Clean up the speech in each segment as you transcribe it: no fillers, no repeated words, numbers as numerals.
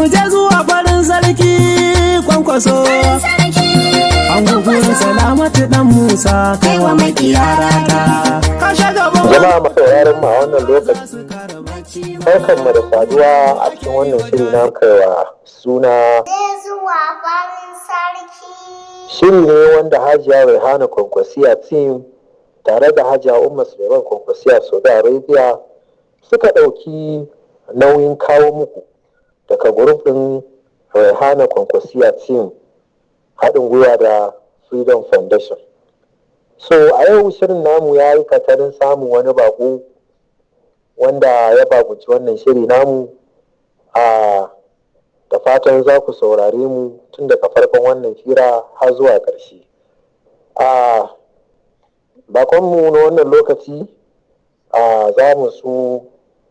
Mu je zuwa farin sarki Kwankwaso. An gugurin salamatu dan Musa kai wa makiyarata. Ka gaban Jama'a masu sauraron mu a wannan lokaci, barkanmu da saduwa a cikin wannan shiri na kaiwa suna zuwa farin sarki. Shiri ne wanda Hajiya Raihana Kwankwasiya team tare da Hajiya Umma Suleiman Kwankwasiya Saudi Arabia suka ɗauki nauyin kawo muku daga group ɗin Raihana Kwankwasiya team, haɗin gwiwa da Freedom Foundation. So a yau shirin namu ya yi katarin samun wani bako wanda ya bakunci wannan shiri namu, a da fatan za ku saurare mu tun daga farkon wannan fira har zuwa ƙarshe. A bakonmu na wannan lokaci, a za mu so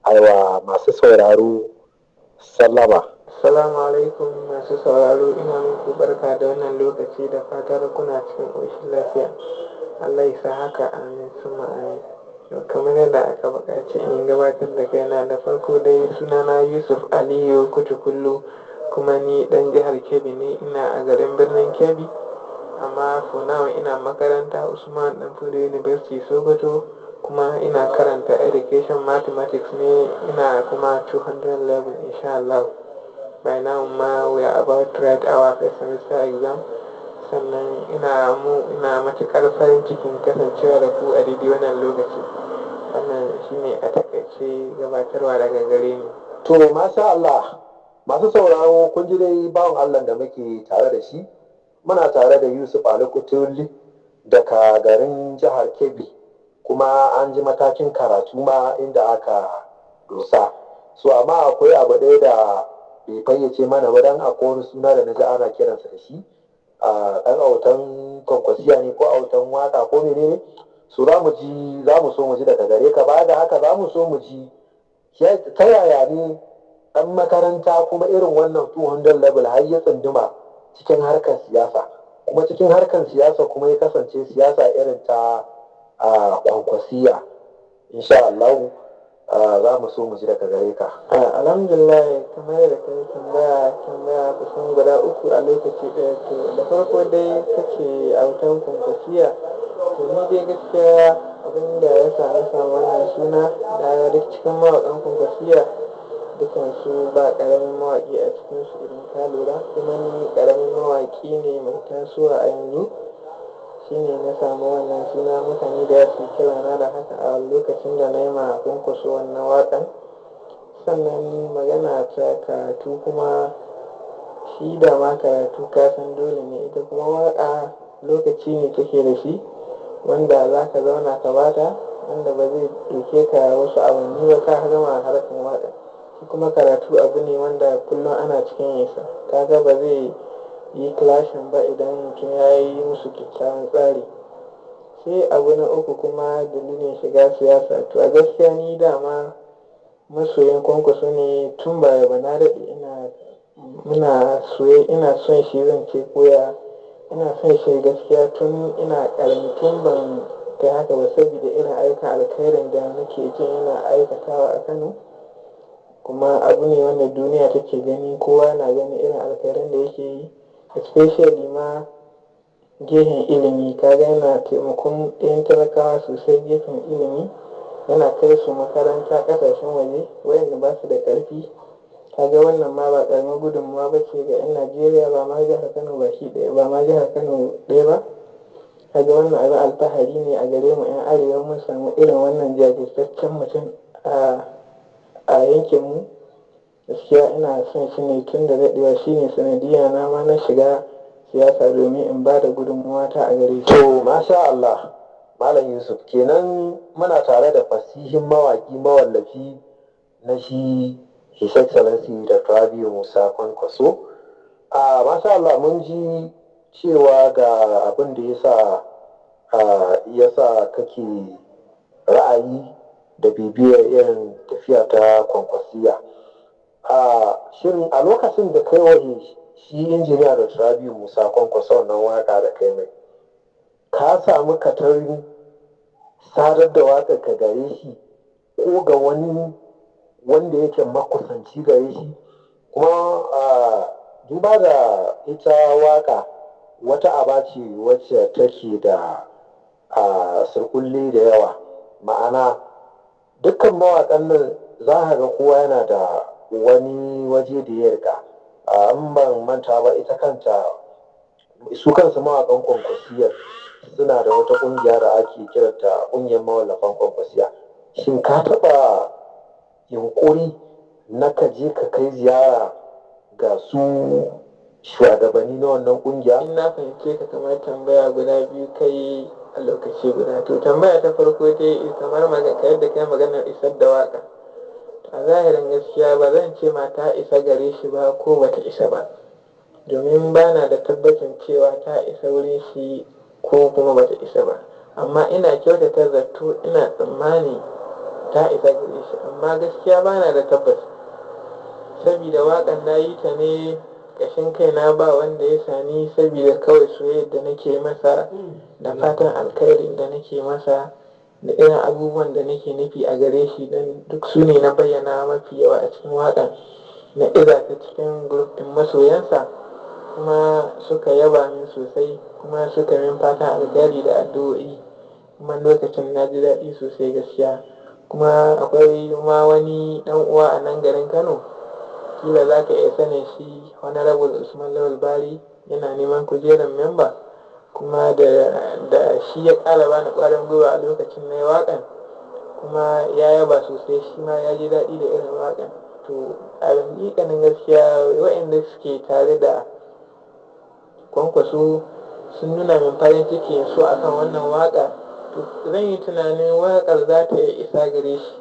aiwa masu sauraro sallama. Assalamu alaikum masu sauraro, ina muku barka da wannan lokaci da fatar kuna cikin ƙoshin lafiya. Allah ya sa haka, amin summa amin. Kamar yadda aka buƙaci in gabatar da kaina, da farko dai sunana Yusuf Aliyu Kutukullu, kuma ni ɗan jihar Kebbi ne, ina a garin birnin Kebbi. Amma for now ina makaranta Usman Danfodiyo University Sokoto, kuma ina karanta Education Mathematics ne, ina kuma 200 level insha Allah. By now ma we are about to write our first semester exam. Sannan ina matuƙar farin cikin kasancewa da ku a daidai wannan lokaci. Wannan shine a takaice gabatarwa daga gare ni. To masha Allah, masu sauraro, kun ji dai bawan Allah da muke tare da shi. Muna tare da Yusuf Ali Kutuli daga garin jihar Kebbi, kuma an ji matakin karatu ma inda aka dosa. So amma akwai abu ɗaya da bai fayyace mana ba, dan akwai wani suna da na ji ana kiransa da shi. A ɗan autan Kwankwasiya ne ko autan waka ko menene? So za mu ji, za mu so mu ji daga gare ka. Baya da haka, za mu so mu ji ta yaya ne ɗan makaranta kuma irin wannan 200 level har ya tsunduma cikin harkar siyasa, kuma cikin harkar siyasa kuma ya kasance siyasa irin ta a Kwankwasiya. Insha Allah za mu so mu ji daga gare ka. Alhamdulillah, kamar yadda ka yi tambaya kusan guda uku a lokaci ɗaya. To da farko dai kace autan Kwankwasiya. To ni dai gaskiya abin da ya sa na samu wannan suna, da duk cikin mawaƙan Kwankwasiya dukansu ba ƙaramin mawaƙi a cikinsu idan ka lura, kuma ni ƙaramin mawaƙi ne mai tasowa a yanzu, shine na samu wannan suna. Mutane da yawa su kira na da haka a lokacin da na yi ma Kwankwaso wannan waƙan. Sannan magana ta karatu kuma, shi da ma karatu ka san dole ne, ita kuma waƙa lokaci ne take da shi wanda za ka zauna ka bata, wanda ba zai ɗauke ka wasu awanni ba ka gama harkan waƙa. Shi kuma karatu abu ne wanda kullum ana cikin yinsa, kaga ba zai yi clashing ba idan mutum ya yi musu kyakkyawan tsari. Sai abu na uku kuma, dalilin shiga siyasa. To a gaskiya ni dama masoyin Kwankwaso ne tun baya ba, na daɗe ina muna soye, ina son shi, zan ce koya ina son shi gaskiya tun ina ƙarami, tun ban kai haka ba, saboda irin ayyukan alkhairin da nake jin yana aikatawa a Kano. Kuma abu ne wanda duniya take gani, kowa na gani irin alkhairan da yake yi, especially ma gehen ilimi. Kaga yana taimakon ɗayan talakawa sosai gefen ilimi, yana kai su makaranta ƙasashen waje wayanda ba su da ƙarfi. Kaga wannan ma ba ƙaramin gudunmawa ba ce ga 'yan Najeriya, ba ma jihar Kano ba shi ɗaya ba, ma jihar Kano ɗaya ba. Kaga wannan abin alfahari ne a gare mu 'yan arewa, mun samu irin wannan jajirtaccen mutum a yankin mu. Gaskiya ina son shi ne tun da daɗewa, shi ne sanadiyya na ma na shiga siyasa domin in ba da gudunmawa ta a gare shi. To masha Allah, Malam Yusuf kenan. Muna tare da fasihin mawaki, mawallafi na shi His Excellency Dr. Rabiu Musa Kwankwaso. A masha Allah, mun ji cewa ga abin da ya sa kake ra'ayi da bibiyar irin tafiya ta Kwankwasiya. A shirin a lokacin da kai wa shi injiniya Dr. Rabiu Musa Kwankwaso wannan waka da kai mai, ka samu katarin sadar da waƙar ka gare shi ko ga wani wanda yake makusanci gare shi? Kuma duba da ita waka wata aba ce wacce take da surkulli da yawa, ma'ana dukkan mawaƙan nan za ka ga kowa yana da wani waje da ya rika. In ban manta ba, ita kanta su kansu mawaƙan Kwankwasiyar suna da wata ƙungiya da ake kiranta ƙungiyar mawallafan Kwankwasiya. Shin ka taɓa yunƙuri na ka je ka kai ziyara ga su shugabanni na wannan ƙungiya? In na fahimce ka, kamar tambaya guda biyu kai a lokaci guda. To, tambaya ta farko dai kamar yadda kai maganar isar da waka, a zahirin gaskiya ba zan ce ma ta isa gare shi ba ko bata isa ba, domin ba na da tabbacin cewa ta isa wurin shi ko kuma bata isa ba. Amma ina kyautata zato, ina tsammani ta isa gare shi, amma gaskiya ba na da tabbas, saboda waƙan na yi ta ne ƙashin kaina, ba wanda ya sani, saboda kawai soyayyar da nake masa da fatan alkhairin da nake masa da irin abubuwan da nake nufi a gare shi, don duk su ne na bayyana mafi yawa a cikin waƙan na iza ta cikin group ɗin masoyansa, kuma suka yaba min sosai, kuma suka min fatan alkhairi da addu'o'i. Kuma lokacin na ji daɗi sosai gaskiya. Kuma akwai ma wani ɗan uwa a nan garin Kano, kila za ka iya sanin shi, Honorable Usman Lawal Bari, yana neman kujerar memba, kuma da shi ya ƙara bani ƙwarin gwiwa a lokacin na yi waƙan, kuma ya yaba sosai, shi ma ya ji daɗi da irin waƙan. To, a hakikanin gaskiya waɗanda suke tare da Kwankwaso sun nuna min farin ciki so akan wannan waƙa. To, zan yi tunanin waƙar za ta iya isa gare shi,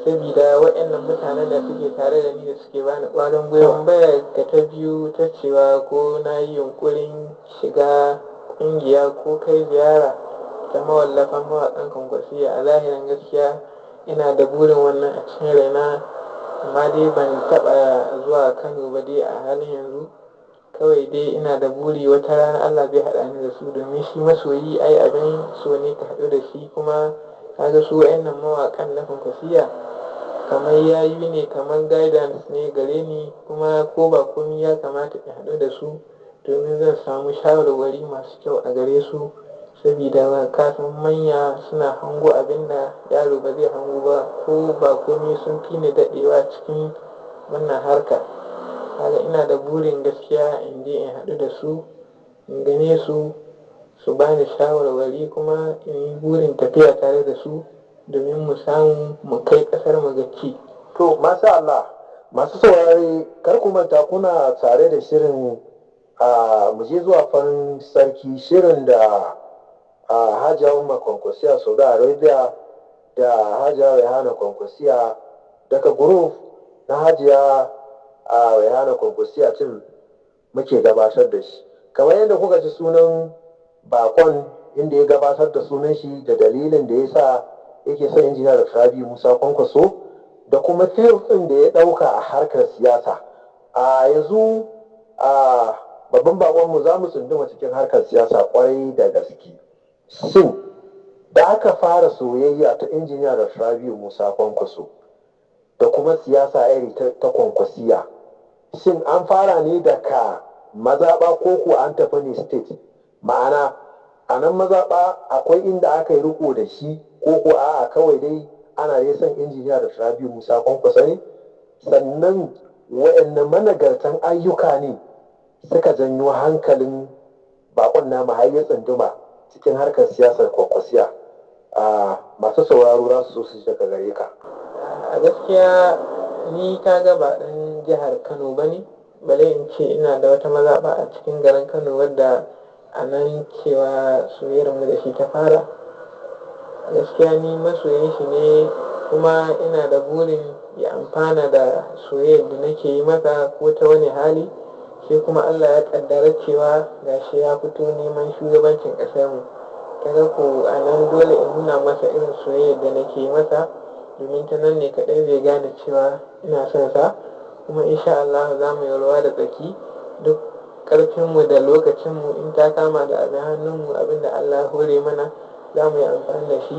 saboda waɗannan mutanen da suke tare da ni da suke bani ƙwarin gwiwa. Tambayar ka ta biyu ta cewa ko na yi yunƙurin shiga ƙungiya ko kai ziyara ta mawallafan mawaƙan Kwankwasiya, a zahirin gaskiya ina da burin wannan a cikin raina, amma dai ban taɓa zuwa Kano ba dai a halin yanzu. Kawai dai ina da buri wata rana Allah zai haɗa ni da su, domin shi masoyi ai abin so ne ka haɗu da shi. Kuma kaga su wa'annan mawaƙan na Kwankwasiya kamar yayu ne, kamar guidance ne gare ni, kuma ko ba komi ya kamata in haɗu da su, domin zan samu shawarwari masu kyau a gare su, saboda kasan manya suna hango abin da yaro ba zai hango ba, ko ba komi sun fi ni daɗewa cikin wannan harka. Kaga ina da burin gaskiya in je in haɗu da su, in gane su, su bani shawarwari, kuma in yi burin tafiya tare da su domin mu samu mu kai ƙasar mu ga ci. To, masha Allah, masu saurare, kar ku manta kuna tare da shirin a muje zuwa farin sarki, shirin da a Hajiya Umma Kwankwasiya Saudi Arabia da Hajiya Rehana Kwankwasiya daga group na Hajiya a Rehana Kwankwasiya team muke gabatar da shi. Kamar yadda kuka ji sunan bakon, inda ya gabatar da sunan shi da dalilin da ya sa yake son Injiniya da Rabi Musa Kwankwaso da kuma field ɗin da ya ɗauka a harkar siyasa. A yanzu a babban bakonmu za mu tsunduma cikin harkar siyasa kwarai da gaske. Shin da aka fara soyayya ta Injiniya da Rabi Musa Kwankwaso da kuma siyasa iri ta Kwankwasiya, shin an fara ne daga mazaɓa ko ko an tafi ne state? Ma'ana, a nan mazaɓa akwai inda aka yi riko da shi, ko ko a'a, kawai dai ana dai son Injiniya da Rabi Musa Kwankwaso ne? Sannan wa'anne managartan ayyuka ne suka janyo hankalin bakon namu har ya tsunduma cikin harkar siyasar Kwankwasiya? A masu sauraro za su so su ji daga gare ka. A gaskiya ni ka ga ba ɗan jihar Kano ba ne, bale in ce ina da wata mazaɓa a cikin garin Kano wadda a nan cewa soyayyar mu da shi ta fara. A gaskiya ni masoyin shi ne, kuma ina da burin ya amfana da soyayyar da nake yi masa ko ta wani hali. Sai kuma Allah ya kaddara cewa gashi ya fito neman shugabancin ƙasar mu. Kaga ko a nan dole in nuna masa irin soyayyar da nake yi masa, domin ta nan ne kaɗai zai gane cewa ina son sa. Kuma insha Allah za mu yi ruwa da tsaki duk ƙarfinmu da lokacinmu, in ta kama da abin hannunmu, abin da Allah ya hore mana, za mu yi amfani da shi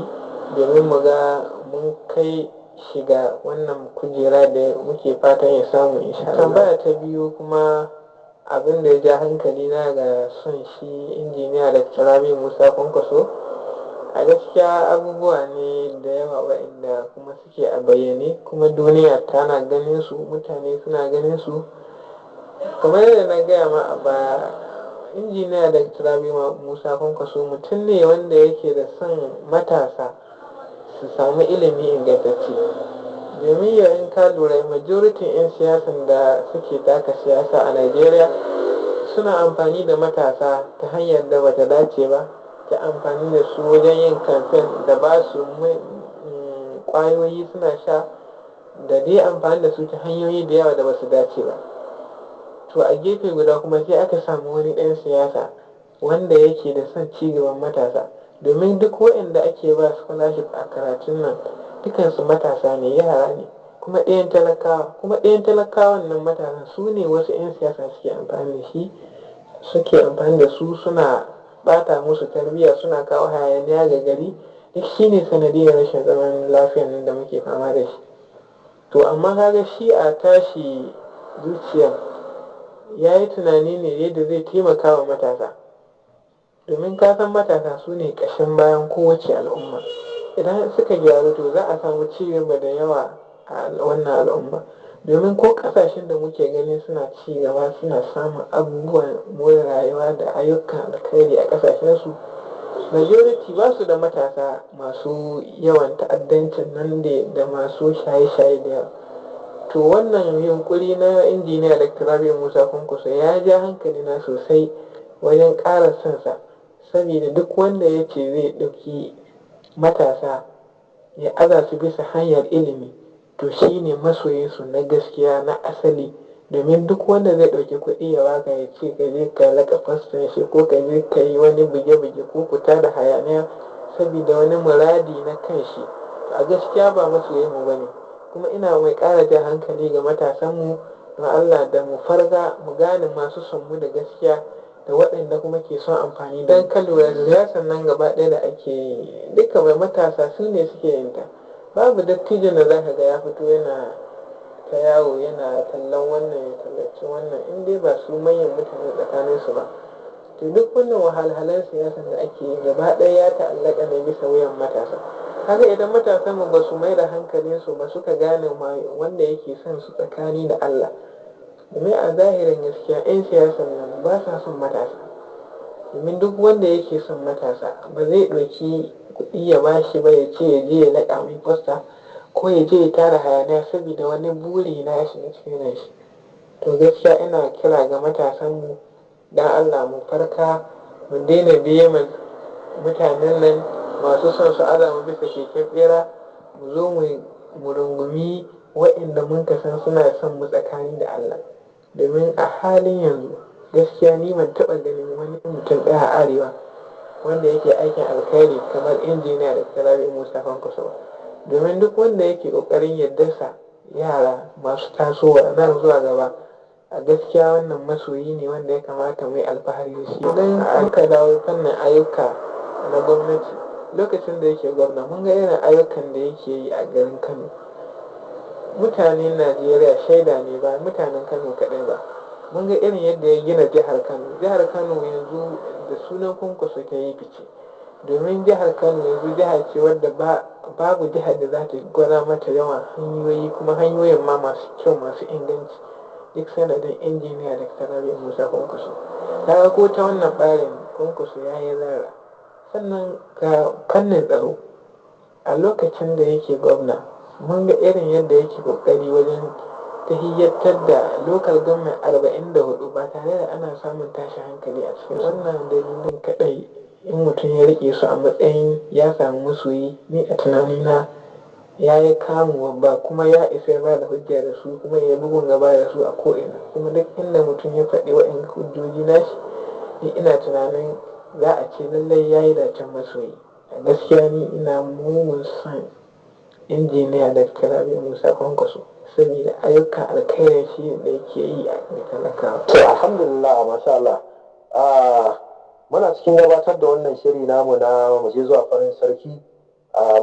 domin mu ga mun kai shiga wannan kujera da muke fatan ya samu insha Allah. Tambaya ta biyu kuma, abin da ya ja hankali na ga son shi injiniya Dr. Rabi Musa Kwankwaso, a gaskiya abubuwa ne da yawa waɗanda kuma suke a bayyane, kuma duniya tana ganin su, mutane suna ganin su. Kamar yadda na gaya ma a baya, injiniya Dr. Rabi Musa Kwankwaso mutum ne wanda yake da son matasa su samu ilimi ingantacce. Domin yau in ka lura, majority 'yan siyasan da suke taka siyasa a Najeriya suna amfani da matasa ta hanyar da bata dace ba, ta amfani da su wajen yin kamfen da ba su kwayoyi suna sha, da dai amfani da su ta hanyoyi da yawa da basu dace ba. To a gefe guda kuma sai aka samu wani ɗan siyasa wanda yake da son cigaban matasa, domin duk waɗanda ake ba scholarship a karatun nan dukansu matasa ne, yara ne, kuma ɗayan talakawa. Kuma ɗayan talakawan nan matasan su ne wasu 'yan siyasa suke amfani da shi, suke amfani da su, suna bata musu tarbiyya, suna kawo hayaniya ga gari. Duk shine sanadiyar rashin zaman lafiyan nan da muke fama da shi. To amma kaga shi a tashi zuciya ya yi tunani ne yadda zai taimaka wa matasa, domin ka san matasa su ne ƙashin bayan kowace al'umma. Idan suka gyaru, to za a samu ci gaba da yawa a wannan al'umma. Domin ko ƙasashen da muke gani suna ci gaba, suna samun abubuwan more rayuwa da ayyukan alkhairi a ƙasashensu, majority ba su da matasa masu yawan ta'addancin nan da masu shaye-shaye da yawa. To wannan yunkuri na injiniya Dr. Rabi Musa Kwankwaso ya ja hankali na sosai wajen ƙara son sa, saboda duk wanda ya ce zai ɗauki matasa ya aza su bisa hanyar ilimi, to shi ne masoyinsu na gaskiya, na asali. Domin duk wanda zai ɗauki kuɗi ya baka, ya ce ka je ka laƙa faston shi, ko ka je ka yi wani buge-buge ko fita da hayaniya saboda wani muradi na kan shi, a gaskiya ba masoyin mu bane. Kuma ina mai ƙara jan hankali ga matasanmu don Allah da mu farga, mu gane masu son mu da gaskiya da waɗanda kuma ke son amfani. Don ka lura, siyasan nan gaba ɗaya da ake yi duka mai matasa su ne suke yin ta. Babu dattijon da za ka ga ya fito yana ta yawo yana tallan wannan, ya tallaci wannan, in dai ba su manyan mutane tsakanin su ba. To duk wannan wahalhalan siyasan da ake yi gaba ɗaya ya ta'allaka ne bisa wuyan matasa. Kaga idan matasan mu ba su mai da hankalin su ba, suka gane wanda yake son su tsakani da Allah, domin a zahirin gaskiya 'yan siyasan nan ba sa son matasa. Domin duk wanda yake son matasa ba zai ɗauki kuɗi ya bashi ba, ya ce ya je ya laƙa mai fosta ko ya je ya tara hayaniya saboda wani buri na shi na cikin shi. To gaskiya ina kira ga matasanmu, don Allah mu farka, mu daina biye mutanen nan masu son su aza mu bisa keken bera. Mu zo mu rungumi waɗanda mun san suna son mu tsakani da Allah. Domin a halin yanzu gaskiya ni ban taɓa ganin wani mutum ɗaya a arewa wanda yake aikin alkhairi kamar injiniya da Rabi Musa Kwankwaso ba. Domin duk wanda yake ƙoƙarin ya dasa yara masu tasowa nan zuwa gaba, a gaskiya wannan masoyi ne wanda ya kamata mu yi alfahari da shi. Idan aka dawo fannin ayyuka na gwamnati, lokacin da yake gwamna mun ga irin ayyukan da yake yi a garin Kano. Mutanen Najeriya shaida ne, ba mutanen Kano kaɗai ba. Mun ga irin yadda ya gina jihar Kano. Jihar Kano yanzu da sunan Kwankwaso ta yi fice, domin jihar Kano yanzu jiha ce wadda babu jihar da za ta gwada mata yawan hanyoyi, kuma hanyoyin ma masu kyau, masu inganci, duk sanadin injiniya da Rabi Musa Kwankwaso. Kaga ko ta wannan ɓarin Kwankwaso ya yi zarra. Sannan ga fannin tsaro, a lokacin da yake gwamna mun ga irin yadda yake kokari wajen tahiyyantar da local government 44 ba tare da ana samun tashin hankali a cikin wannan. Dalilin kadai in mutum ya rike su a matsayin ya samu masoyi, ni a tunanina ya yi kamu babba, kuma ya isa ya bada hujja da su, kuma ya bugun gaba da su a ko'ina. Kuma duk inda mutum ya faɗi wa'in hujjoji nashi, ni ina tunanin za a ce lallai ya yi dacen masoyi. A gaskiya ni ina mugun son injiniya da Rabi Musa Kwankwaso saboda ayyukan alkhairin shi da yake yi a talakawa. To alhamdulillah, masha Allah. Muna cikin gabatar da wannan shiri namu na muje zuwa farin sarki,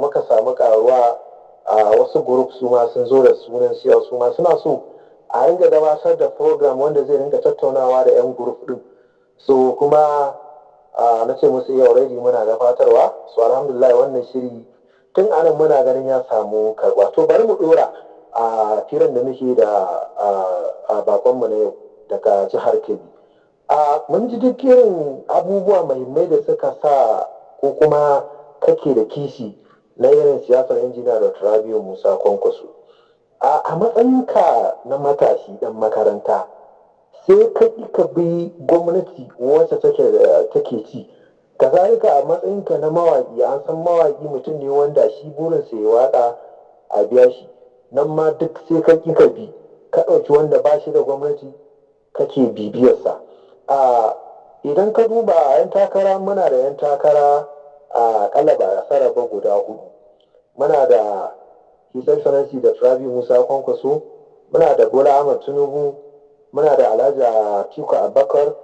muka samu karuwa. wasu group su ma sun zo da sunan cewa su ma suna so a ringa gabatar da program wanda zai ringa tattaunawa da 'yan group din. So kuma na ce musu iya already muna gabatarwa. So alhamdulillah, wannan shiri tun anan muna ganin ya samu karɓa. To bari mu dora a firan da muke da bakonmu na yau daga jihar Kebbi. Mun ji duk irin abubuwa muhimmai da suka sa ko kuma kake da kishi na irin siyasar Injiniya da Rabiu Musa Kwankwaso. A matsayinka na matashi dan makaranta, sai ka ƙi ka bi gwamnati wacce take ci. Kazalika a matsayinka na mawaƙi, an san mawaƙi mutum ne wanda shi burinsa ya waƙa a biya shi. Nan ma duk sai ka ƙi ka bi, ka ɗauki wanda ba shi da gwamnati kake bibiyarsa. Idan ka duba a 'yan takara, muna da 'yan takara a ƙalla ba a sarrafa guda hudu. Muna da His Excellency da Rabi Musa Kwankwaso, muna da Bola Ahmad Tinubu, muna da Alhaji Atiku Abubakar,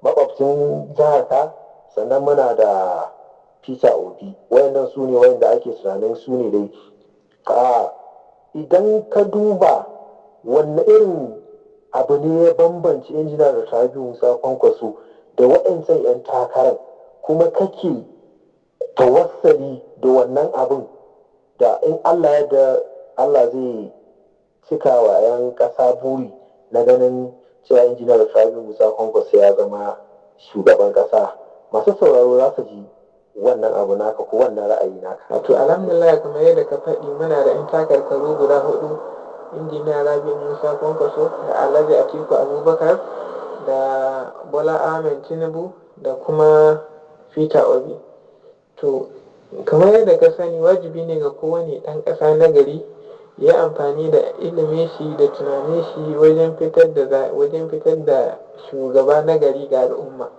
makwabcin jihar ka, sannan muna da Peter Obi. Wayannan su ne wayanda ake tunanin su ne dai. Idan ka duba, wanne irin abu ne ya bambance Injiniya da Rabi Musa Kwankwaso da waɗancan 'yan takarar, kuma kake tawassali da wannan abin da in Allah ya da Allah zai cika wa 'yan ƙasa buri na ganin cewa Injiniya da Rabi Musa Kwankwaso ya zama shugaban ƙasa? Masu sauraro za su ji wannan abu naka ko wannan ra'ayi naka. To alhamdulillah, kamar yadda ka faɗi, muna da 'yan takarkaru guda hudu: Injiniya Rabi Musa Kwankwaso da Alhaji Atiku Abubakar da Bola Ahmed Tinubu da kuma Peter Obi. To kamar yadda ka sani, wajibi ne ga kowane ɗan ƙasa na gari ya amfani da ilimin shi da tunanin shi wajen fitar da shugaba na gari ga al'umma,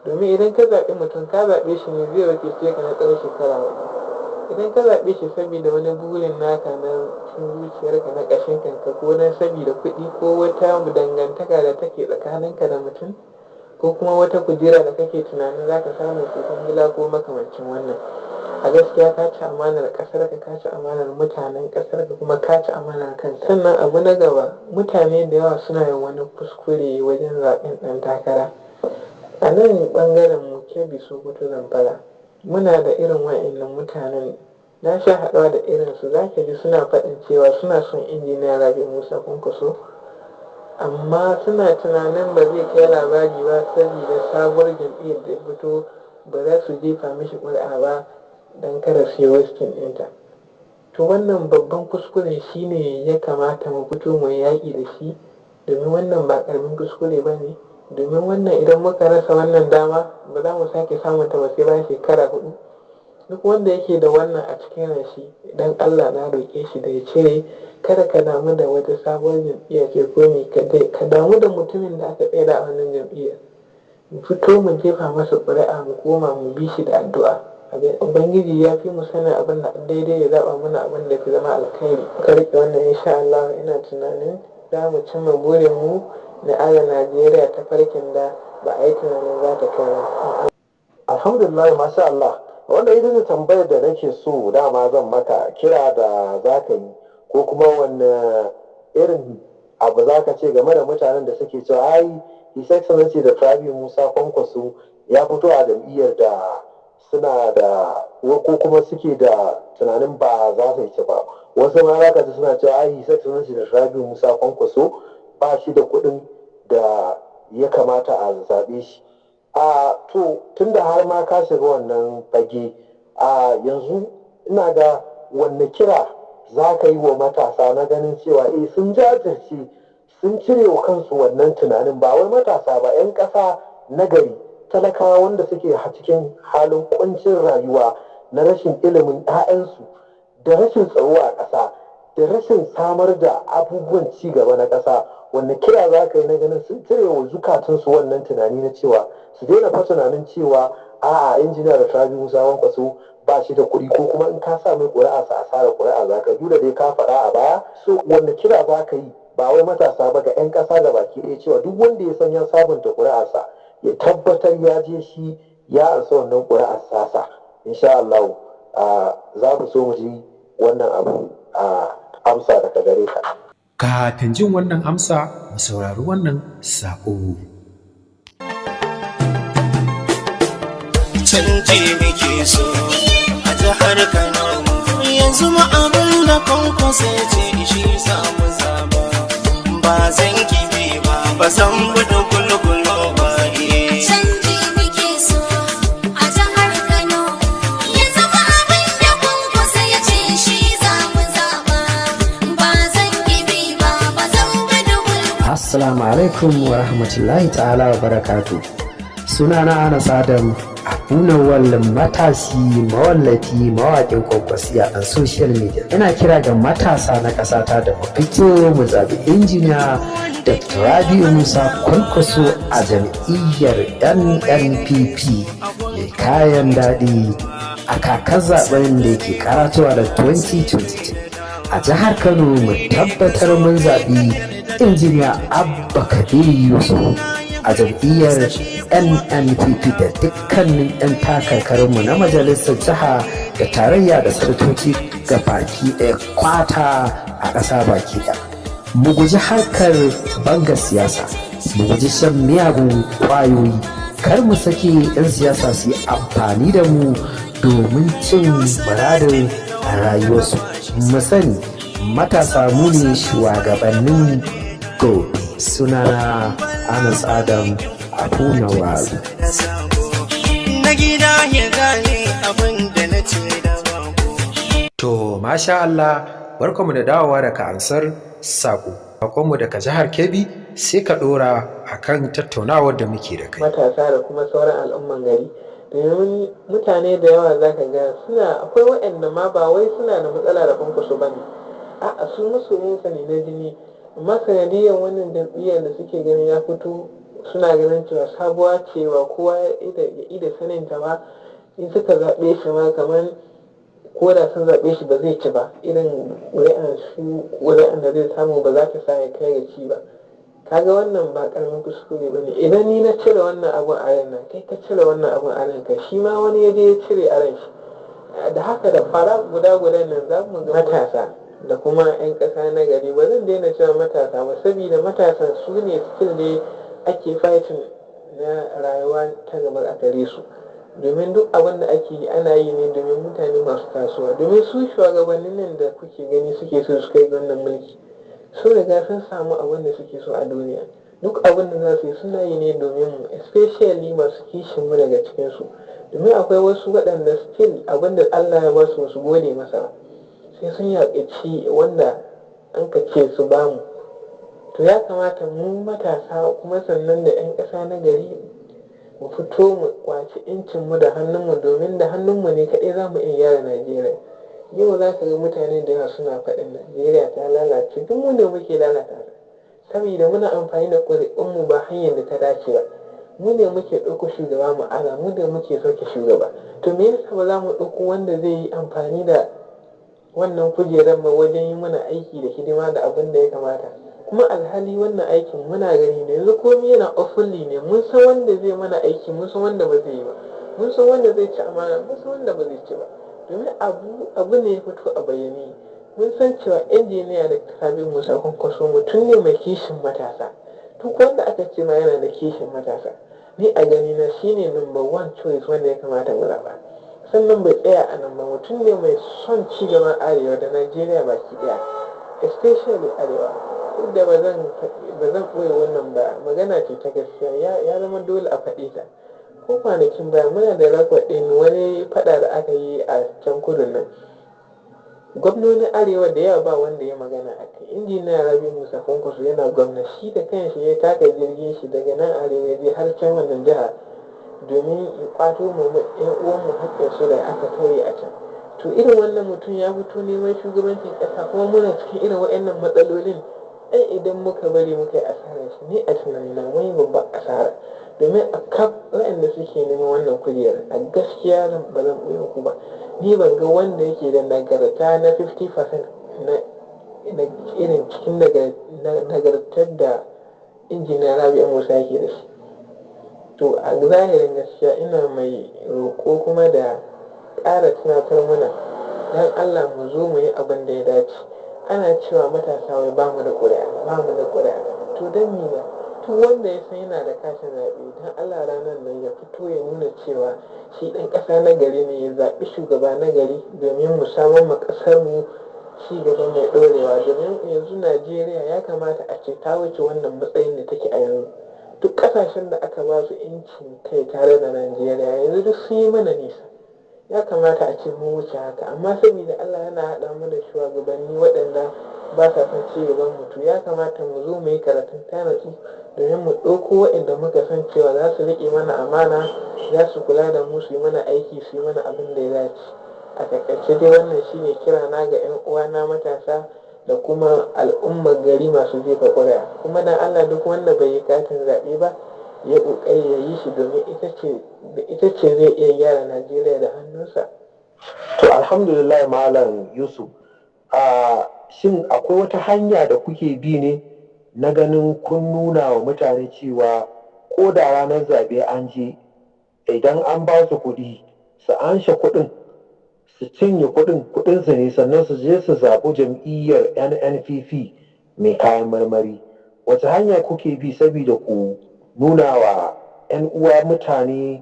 domin idan ka zaɓi mutum, ka zaɓe shi ne zai wakilce ka na tsawon shekara 4. Idan ka zaɓe shi saboda wani burin naka na cikin zuciyarka na ƙashin kanka, ko don saboda kuɗi, ko wata dangantaka da take tsakaninka da mutum, ko kuma wata kujera da kake tunanin za ka samu ko kwangila ko makamancin wannan, a gaskiya ka ci amanar ƙasar ka, ka ci amanar mutanen ƙasar ka, kuma ka ci amanar kanka. Sannan abu na gaba, mutane da yawa suna yin wani kuskure wajen zaɓen ɗan takara. A nan ɓangaren mu, Kebbi, Sokoto, Zamfara, muna da irin wa'annan mutanen. Na sha haɗuwa da irin su. Za ka ji suna faɗin cewa suna son Injiniya Rabi Musa Kwankwaso, amma suna tunanin ba zai kai labari ba saboda sabuwar jam'iyyar da ya fito, ba za su jefa mishi ƙuri'a ba don kada su yi wasting ɗinta. To wannan babban kuskure shine ya kamata mu fito mu yaƙi da shi, domin wannan ba ƙaramin kuskure ba ne, domin wannan idan muka rasa wannan dama, ba za mu sake samun ta ba sai bayan shekara 4. Duk wanda yake da wannan a cikin ranshi, idan Allah na roƙe shi da ya cire. Kada ka damu da wata sabuwar jam'iyya ce ko me, ka damu da mutumin da aka tsaya a wannan jam'iyyar. Mu fito mu jefa masa ƙuri'a, mu koma mu bi shi da addu'a. Ubangiji ya fi mu sanin abin da daidai, ya zaɓa mana abin da fi zama alkhairi. Ka riƙe wannan, insha Allah ina tunanin za mu cimma burin mu na aza Najeriya ta farkin da ba a yi tunanin za ta kai ba. Alhamdulillah, masha Allah. Wanda ita ce tambayar da nake so dama zan maka, kira da za ka yi ko kuma wanne irin abu za ka ce game da mutanen da suke cewa ai His Excellency da Rabi Musa Kwankwaso ya fito a jam'iyyar da suna da ko kuma suke da tunanin ba za su ci ba. Wasu ma za ka ji suna cewa ai His Excellency da Rabi Musa Kwankwaso ba shi da kuɗin da ya kamata a zaɓe shi. A to tunda har ma ka shiga wannan fage a yanzu, ina ga wanne kira za ka yi wa matasa na ganin cewa eh sun jajirce, sun cire wa kansu wannan tunanin? Ba wai matasa ba, 'yan ƙasa na gari, talakawa wanda suke cikin halin kuncin rayuwa na rashin ilimin 'ya'yansu da rashin tsaro a ƙasa da rashin samar da abubuwan ci gaba na ƙasa, wanda kira za ka yi na ganin sun cire wa zukatunsu wannan tunani na cewa su daina fa tunanin cewa a'a, Injiniya da Rabi Musa Kwankwaso ba shi da kuɗi, ko kuma in ka sa mai ƙuri'a sa asara ƙuri'a za ka da dai ka faɗa a baya? So wanda kira za ka yi, ba wai matasa ba, ga 'yan ƙasa ga baki ɗaya, cewa duk wanda ya san ya sabunta ƙuri'arsa ya tabbatar ya je shi ya ansa wannan ƙuri'ar sasa, insha Allah za mu so mu ji wannan abu? amsa daga gare ka. Kafin jin wannan amsa, mu saurari wannan saƙo. Canji muke so a jihar Kano, yanzu ma abin da Kwankwaso ya ce shi samu zaba. Ba zan kibe ba, ba zan gudu gulgulo ba, eh. Canji muke so a jihar Kano. Yanzu fa abin da Kwankwaso ya ce shi za mu zaɓa. Ba zan kibi ba, ba zan gudu gulgulu. Assalamu alaikum wa rahmatullahi ta'ala wa barakatu. Sunana Anas Adam Abu Nawal, matashi mawallafi mawaƙin Kwankwasiya a social media. Ina kira ga matasa na ƙasata da mu fito mu zaɓi injiniya Dr. Rabi'u Musa Kwankwaso a jam'iyyar NNPP mai kayan daɗi a kakar zaben da ke karatowa da 2022. A jihar Kano, mu tabbatar mun zaɓi injiniya Abba Kabir Yusuf a jam'iyyar NNPP da dukkanin 'yan takarkarinmu na majalisar jiha da tarayya da sanatoci ga baki ɗaya kwata a ƙasa baki ɗaya. Mu guji harkar banga siyasa, mu guji shan miyagun ƙwayoyi, kar mu sake 'yan siyasa su yi amfani da mu domin cin muradin rayuwarsu. Mu sani matasa mu ne shugabannin gobe. Sunana Anas Adam Abu Nawal. Na gida ya gane abin da na ce da babu. To, masha Allah, barkamu da dawowa daga ansar saƙo. Saƙonmu daga jihar Kebbi, sai ka ɗora a kan tattaunawar da muke da kai. Matasa da kuma sauran al'umman gari, domin mutane da yawa za ka ga suna, akwai waɗanda ma ba wai suna da matsala da Kwankwaso ba ne, a'a, su masoyinsa ne na jini, amma sanadiyyar wannan jam'iyyar da suke ganin ya fito, suna ganin cewa sabuwa ce, ba kowa ya ida sanin ta ba, in suka zaɓe shi ma, kamar ko da sun zaɓe shi ba zai ci ba, irin ƙuri'an su, ƙuri'an da zai samu ba za ta sa ya kai ga ci ba. Kaga wannan ba karamin kuskure ba ne. Idan ni na cire wannan abun a ran nan, kai ka cire wannan abun a ranka, shi ma wani ya je ya cire a ran shi, da haka da fara guda guda nan za mu ga matasa da kuma 'yan ƙasa na gari. Ba zan daina cewa matasa ba, saboda matasan su ne still ne ake fighting na rayuwa ta gaba a gare su, domin duk abin da ake yi ana yi ne domin mutane masu tasowa, domin su shugabannin nan da kuke gani suke so su kai ga wannan mulki, sun riga sun samu abin da suke so a duniya. Duk abin da za su yi suna yi ne domin mu, especially masu kishin mu daga cikin su, domin akwai wasu waɗanda still abin da Allah ya ba su su gode masa ba, sai sun yaƙaci wanda an ka ce su bamu. To ya kamata mu matasa kuma sannan da 'yan ƙasa na gari mu fito mu kwaci 'yancinmu da hannunmu, domin da hannunmu ne kaɗai za mu iya gyara Najeriya. Yau za ka ga mutane da yawa suna faɗin Najeriya ta lalace. Duk mu ne muke lalata ta, saboda muna amfani da ƙuri'unmu ba hanyar da ta dace ba. Mu ne muke ɗauko shugaba mu aza, mu ne muke sauke shugaba. To me yasa ba za mu ɗauko wanda zai yi amfani da wannan kujerar ma wajen yi mana aiki da hidima da abin da ya kamata? Kuma alhali wannan aikin muna gani da yanzu komai yana openly ne. Mun san wanda zai mana aiki, mun san wanda ba zai yi ba, mun san wanda zai ci amana, mun san wanda ba zai ci ba, domin abu ne ya fito a bayyane. Mun san cewa injiniya da Rabiu Musa Kwankwaso mutum ne mai kishin matasa. Duk wanda aka ce ma yana da kishin matasa, ni a gani na shine number one choice wanda ya kamata mu zaɓa. Sannan bai tsaya a nan ba, mutum ne mai son ci gaban arewa da Najeriya baki ɗaya, especially arewa. Duk da ba zan ɓoye wannan ba, magana ce ta gaskiya, ya zama dole a faɗe ta. Ko kwanakin baya muna da record ɗin wani faɗa da aka yi a can kudun nan, gwamnonin arewa da yawa ba wanda ya magana a kai. Injiniya Rabi Musa Kwankwaso yana gwamna, shi da kanshi ya taka jirgin shi daga nan arewa ya je har can wannan jiha domin ya kwato mu yan uwanmu haƙƙin su da aka tauye a can. To irin wannan mutum ya fito neman shugabancin ƙasa, kuma muna cikin irin waɗannan matsalolin. Ai idan muka bari muka yi asarar shi, ni a tunanina wani babban asara, domin a kaf waɗanda suke neman wannan kujerar, a gaskiya ba zan ɓoye ku ba, ni ban ga wanda yake da nagarta na 50% na irin cikin nagartar da injiniya Rabi'u Musa yake da shi. To a zahirin gaskiya ina mai roƙo kuma da ƙara tunatar mana, don Allah mu zo mu yi abin da ya dace. Ana cewa matasa wai ba mu da ƙuri'a, ba mu da ƙuri'a. To don me ba? Duk wanda ya san yana da katin zaɓe, don Allah ranar nan ya fito ya nuna cewa shi ɗan ƙasa na gari ne, ya zaɓi shugaba na gari domin mu samar ma ƙasar mu ci gaba mai ɗorewa. Domin yanzu Najeriya ya kamata a ce ta wuce wannan matsayin da take a yanzu. Duk ƙasashen da aka ba su 'yancin kai tare da Najeriya yanzu duk sun yi mana nisa. Ya kamata a ce mun wuce haka, amma saboda Allah yana haɗa mu da shugabanni waɗanda ba sa son ci gaban mu, to ya kamata mu zo mu yi karatun ta natsu domin mu ɗauko waɗanda muka san cewa za su riƙe mana amana, za su kula da mu, su yi mana aiki, su yi mana abin da ya dace. A taƙaice dai wannan shine kira na ga 'yan uwana matasa da kuma al'ummar gari masu jefa ƙuri'a. Kuma dan Allah duk wanda bai yi katin zaɓe ba, ya ƙoƙari ya yi shi, domin ita ce zai iya gyara Najeriya da hannunsa. To alhamdulillah, Malam Yusuf. Shin akwai wata hanya da kuke bi ne na ganin kun nuna wa mutane cewa ko da ranar zaɓe an je, idan an ba su kuɗi, su anshe kuɗin, su cinye kuɗin, kuɗinsu ne, sannan su je su zaɓi jam'iyyar NNPP mai kayan marmari? Wace hanya kuke bi saboda ku nuna wa 'yan uwa mutane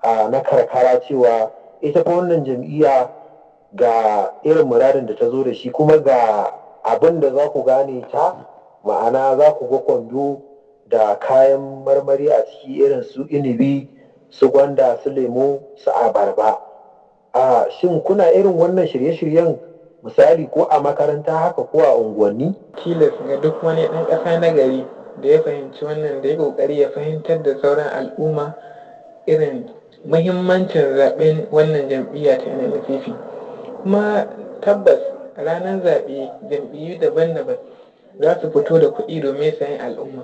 na karkara cewa ita fa wannan jam'iyya ga irin muradin da ta zo da shi, kuma ga abin da za ku gane ta, ma'ana za ku ga kwando da kayan marmari a ciki, irin su inibi, su gwanda, su lemo, su abarba? Shin kuna irin wannan shirye-shiryen, misali ko a makaranta haka ko a unguwanni? Tilas ga duk wani ɗan ƙasa na gari da ya fahimci wannan da ya ƙoƙari ya fahimtar da sauran al'umma irin muhimmancin zaɓen wannan jam'iyya ta NNPP. Kuma tabbas ranar zaɓe jam'iyyu daban-daban za su fito da kuɗi domin sayan al'umma.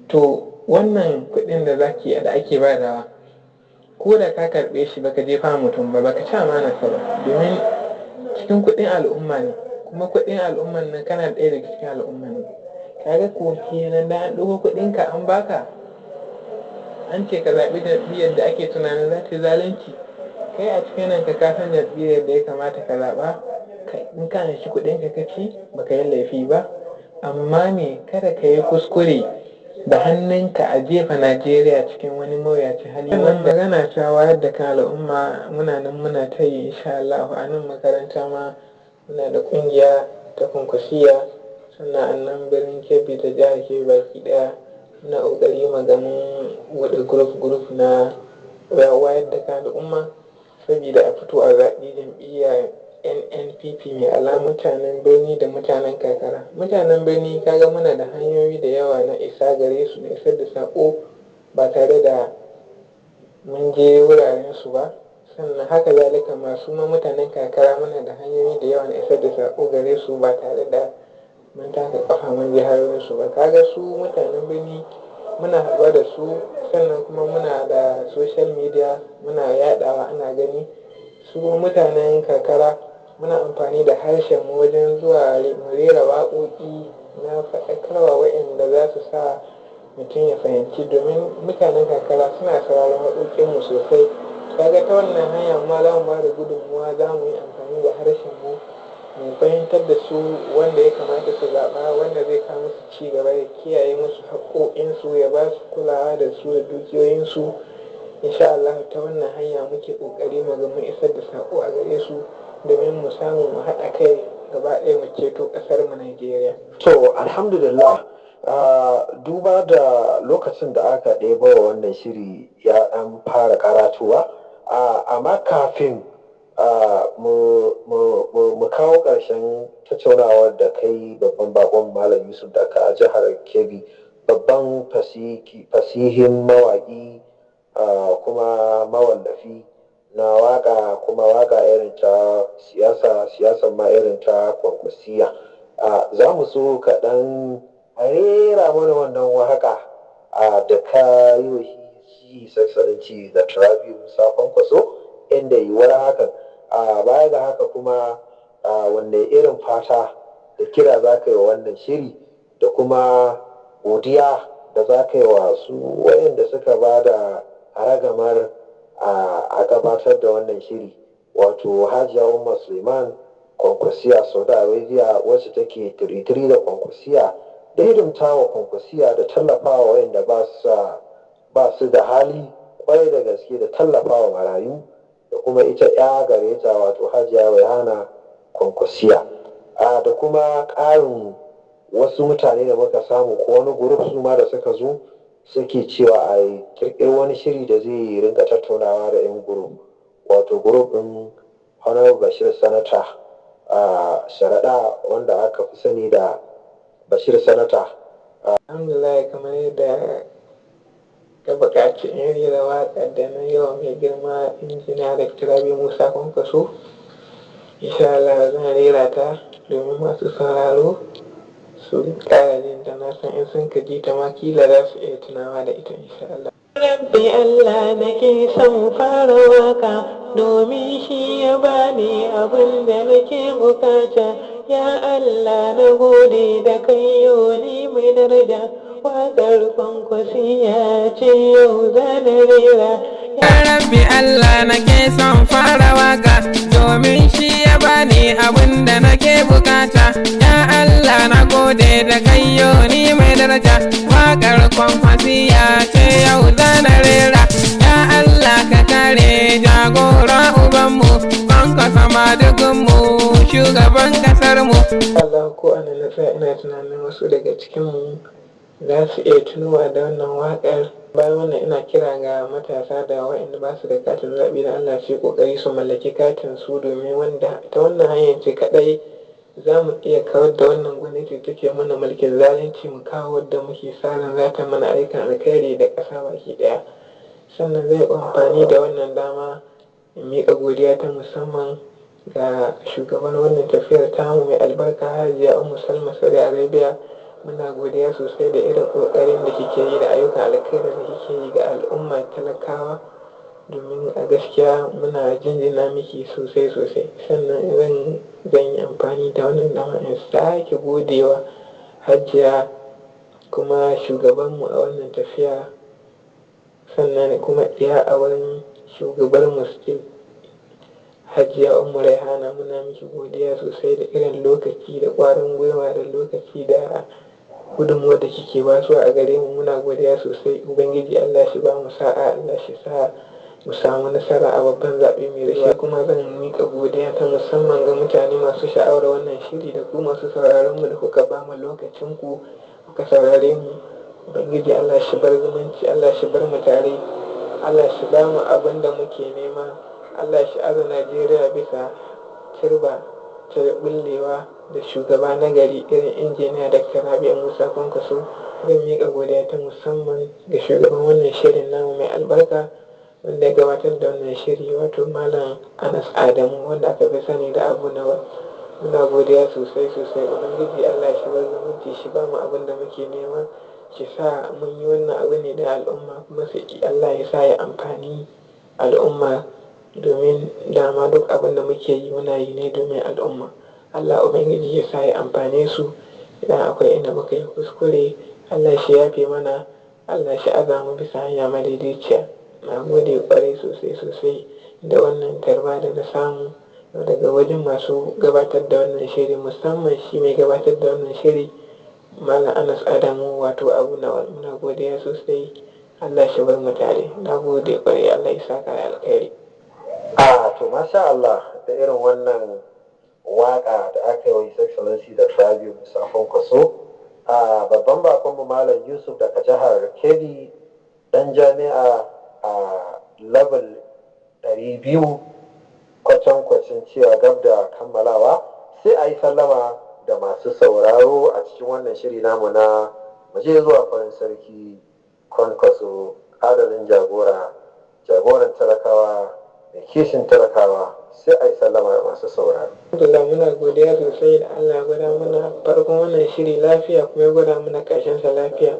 To wannan kuɗin da ake badawa, ko da ka karɓe shi baka jefa mutum ba, baka ci amanarsa ba, domin cikin kuɗin al'umma ne, kuma kuɗin al'umman nan kana ɗaya daga cikin al'umman ne. Kaga ko kenan da an ɗauko kuɗinka an baka, an ce ka zaɓi jam'iyyar da ake tunanin za ta yi zalunci, kai a cikin ranka ka san jam'iyyar da ya kamata ka zaɓa. In ka anshi kuɗinka ka ci, baka yi laifi ba, amma me, kada ka yi kuskure da hannunka a jefa Najeriya cikin wani mawuyacin hali. Wannan magana ta wayar da kan al'umma muna nan muna ta yi, insha Allah. A nan makaranta ma muna da ƙungiya ta Kwankwasiyya, sannan a nan birnin Kebbi da jihar Kebbi baki ɗaya muna ƙoƙari mu ga mun buɗe group group na wayar da kan al'umma saboda a fito a zaɓi jam'iyya NNPP mai alamar mutanen birni da mutanen karkara. Mutanen birni kaga muna da hanyoyi da yawa na isa gare su, na isar da saƙo ba tare da mun je wuraren su ba. Sannan haka zalika masu ma mutanen karkara muna da hanyoyi da yawa na isar da saƙo gare su ba tare da mun taka ƙafa mun je har wurin su ba. Kaga su mutanen birni muna haɗuwa da su, sannan kuma muna da social media, muna yaɗawa ana gani. Su mutanen karkara muna amfani da harshen mu wajen zuwa mu rera waƙoƙi na faɗakarwa waɗanda za su sa mutum ya fahimci, domin mutanen karkara suna sauraron waƙoƙin mu sosai. Kaga ta wannan hanya ma za mu ba da gudunmuwa, za mu yi amfani da harshen mu mu fahimtar da su wanda ya kamata su zaɓa, wanda zai kawo musu ci gaba, ya kiyaye musu haƙƙoƙinsu, ya ba su kulawa da su da dukiyoyinsu, insha Allah. Ta wannan hanya muke ƙoƙari mu ga mun isar da saƙo a gare su domin mu samu mu haɗa kai gaba ɗaya mu ceto ƙasar mu Najeriya. To alhamdulillah, duba da lokacin da aka ɗeba wa wannan shiri ya ɗan fara karatuwa, amma kafin mu kawo ƙarshen tattaunawar da kai babban bakon, Malam Yusuf daga jihar Kebbi, babban fasihin mawaƙi, kuma mawallafi na waka, kuma waka irin ta siyasa, siyasan ma irin ta Kwankwasiya, za mu so kaɗan rera mana wannan waka da ka yi wa shi Excellency da Rabiu Musa Kwankwaso, inda yiwuwar hakan. Baya ga haka kuma, wanne irin fata da kira za ka yi wa wannan shiri da kuma godiya da za ka yi wa su wayanda suka ba da ragamar a gabatar da wannan shiri, wato Hajiya Umar Suleiman? Kwankwasiya Saudi Arabia, wacce take tiritiri da Kwankwasiya da hidimta wa Kwankwasiya da tallafawa wayanda ba su da hali kwarai da gaske da tallafawa marayu, da kuma ita ya gare ta, wato Hajiya Rayhana Kwankwasiya, da kuma ƙarin wasu mutane da muka samu ko wani group su ma da suka zo suke cewa a kirkiri wani shiri da zai rinka tattaunawa da 'yan group, wato group ɗin Honorable Bashir Sanata a Sharaɗa, wanda aka fi sani da Bashir Sanata. Alhamdulillah, kamar yadda ka buƙaci in rera waƙar da na yawa mai girma Injiniya Dr. Rabi Musa Kwankwaso, insha Allah zan rera ta domin masu sauraro su ƙara jin ta. Na san in sun ka ji ta ma kila za su iya tunawa da ita, insha Allah. Rabbi Allah nake son fara waka, domin shi ya bani abin da nake bukata. Ya Allah, na gode da kai ni mai daraja. Waƙar Kwankwasiya ce yau zana rera. Ya Rabbi Allah nake son fara waka, domin shi ya bani abin da nake bukata. Ya Allah, na gode da kayyo ni mai daraja. Wakar Kwankwasiya ce yau zana rera. Ya Allah, ka kare jagora ubanmu Kwankwasa, madugunmu, shugaban kasarmu. Allah, ko ana na tsaya ina tunanin wasu daga cikinmu za su iya tunowa da wannan waƙar. Bayan wannan, ina kira ga matasa da waɗanda ba su da katin zaɓe da Allah su yi ƙoƙari su mallaki katin su, domin wanda ta wannan hanyar ce kaɗai za mu iya kawar da wannan gwamnati take mana mulkin zalunci, mu kawo wadda muke sa ran za ta mana aikin alkhairi da ƙasa baki ɗaya. Sannan zai amfani da wannan dama in miƙa godiya ta musamman ga shugaban wannan tafiyar tamu mai albarka, Hajiya Ummu Salma Saudi Arabia. Muna godiya sosai da irin ƙoƙarin da kike yi da ayyukan alkhairi da kike yi ga al'umma talakawa, domin a gaskiya muna jinjina miki sosai sosai. Sannan zan yi amfani da wannan dama in sake godewa Hajiya, kuma shugabanmu a wannan tafiya, sannan kuma ɗiya a wurin shugabar still, Hajiya Ummu Raihana. Muna miki godiya sosai da irin lokaci da ƙwarin gwiwa da lokaci da gudunmuwar da kike basuwa a gare mu. Muna godiya sosai. Ubangiji Allah shi ba mu sa'a, Allah shi sa mu samu nasara a babban zaɓe mai zuwa. Kuma zan miƙa godiya ta musamman ga mutane masu sha'awar wannan shiri da ku masu sauraron mu da kuka ba mu lokacin ku kuka saurare mu. Ubangiji Allah shi bar zumunci, Allah shi bar mu tare, Allah shi ba mu abin da muke nema, Allah shi aza Najeriya bisa turba ta bullewa da shugaba na gari irin Injiniya Dr. Rabi'u Musa Kwankwaso. Zan miƙa godiya ta musamman ga shugaban wannan shirin namu mai albarka, wanda ya gabatar da wannan shiri, wato Malam Anas Adamu, wanda aka fi sani da Abu Nawa. Muna godiya sosai sosai. Ubangiji Allah shi bar zumunci, shi ba mu abin da muke nema, shi sa mun yi wannan abu ne da al'umma, kuma sai Allah ya sa ya amfani al'umma, domin dama duk abin da muke yi muna yi ne domin al'umma. Allah Ubangiji ya sa ya amfane su. Idan akwai inda muka yi kuskure, Allah shi yafe mana, Allah shi aza mu bisa hanya madaidaiciya. Na gode kwarai sosai sosai da wannan tarba da na samu daga wajen masu gabatar da wannan shiri, musamman shi mai gabatar da wannan shiri, Malam Anas Adamu, wato Abu Nawal. Muna godiya sosai. Allah shi bar mu tare. Na gode kwarai. Allah ya saka da alkhairi. A to, masha Allah, da irin wannan waka da aka yi wa His Excellency Dr. Rabiu Musa Kwankwaso. A babban bakonmu, Malam Yusuf daga jihar Kebbi, dan jami'a a level 200, kwatankwacin cewa gab da kammalawa, sai a yi sallama da masu sauraro a cikin wannan shiri namu na Muje Zuwa Farin Sarki Kwankwaso, adalin jagora, jagoran talakawa, mai kishin talakawa. Sai a yi sallama da masu sauraro. Alhamdulillah, muna godiya sosai da Allah ya gwada mana farkon wannan shiri lafiya kuma ya gwada mana ƙarshen sa lafiya.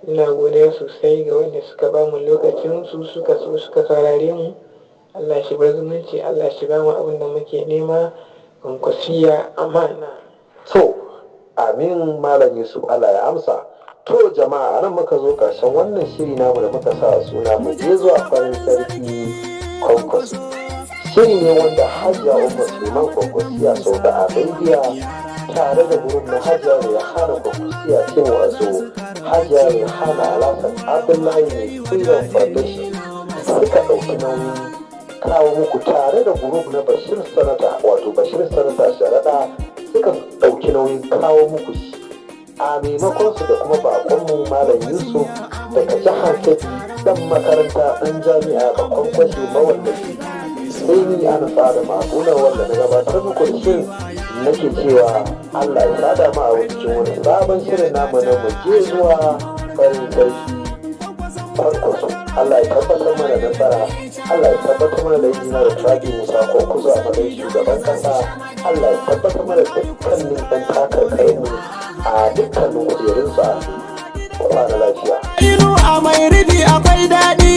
Ina godiya sosai ga wanda suka ba mu lokacin su, suka so suka saurare mu. Allah shi bar zumunci, Allah shi ba mu abin da muke nema. Kwankwasiya amana. To, amin, Malam Yusuf, Allah ya amsa. To jama'a, anan muka zo ƙarshen wannan shiri namu da muka sa suna Mu Je Zuwa Farin Sarki Kwankwaso. Shiri ne wanda Hajiya Umar Suleiman Kwankwasiya sau da Arabia tare da gurin na Hajiya Rehana Kwankwasiya cin wato Hajiya Rehana Alhassan Abdullahi mai Freedom Foundation suka ɗauki nauyin kawo muku tare da group na Bashir Sanata, wato Bashir Sanata Sharaɗa, suka ɗauki nauyin kawo muku shi. A maimakon su da kuma bakonmu Malam Yusuf daga jihar Kebbi, dan makaranta, ɗan jami'a, bakon kwashe, mawallafi, sai ni ana tsara maguna wanda na gabatar muku da shirin nake cewa Allah ya sada mu a cikin wani sabon shirin namu na Mu Je Zuwa Farin Sarki Kwankwaso. Allah ya tabbatar mana nasara, Allah ya tabbatar mana da injiniya da Rabi Musa Kwankwaso a matsayin shugaban kasa. Allah ya tabbatar mana dukkanin ɗan takarkarinmu a dukkanin kujerunsu. A kwana lafiya. Inu a mai rufi akwai daɗi,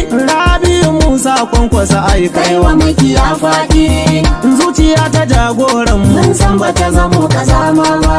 Rabi'u Musa Kwankwasa ai kaiwa makiya faɗi. Zuciya ta jagoran mun san ba ta zamo kazama ba.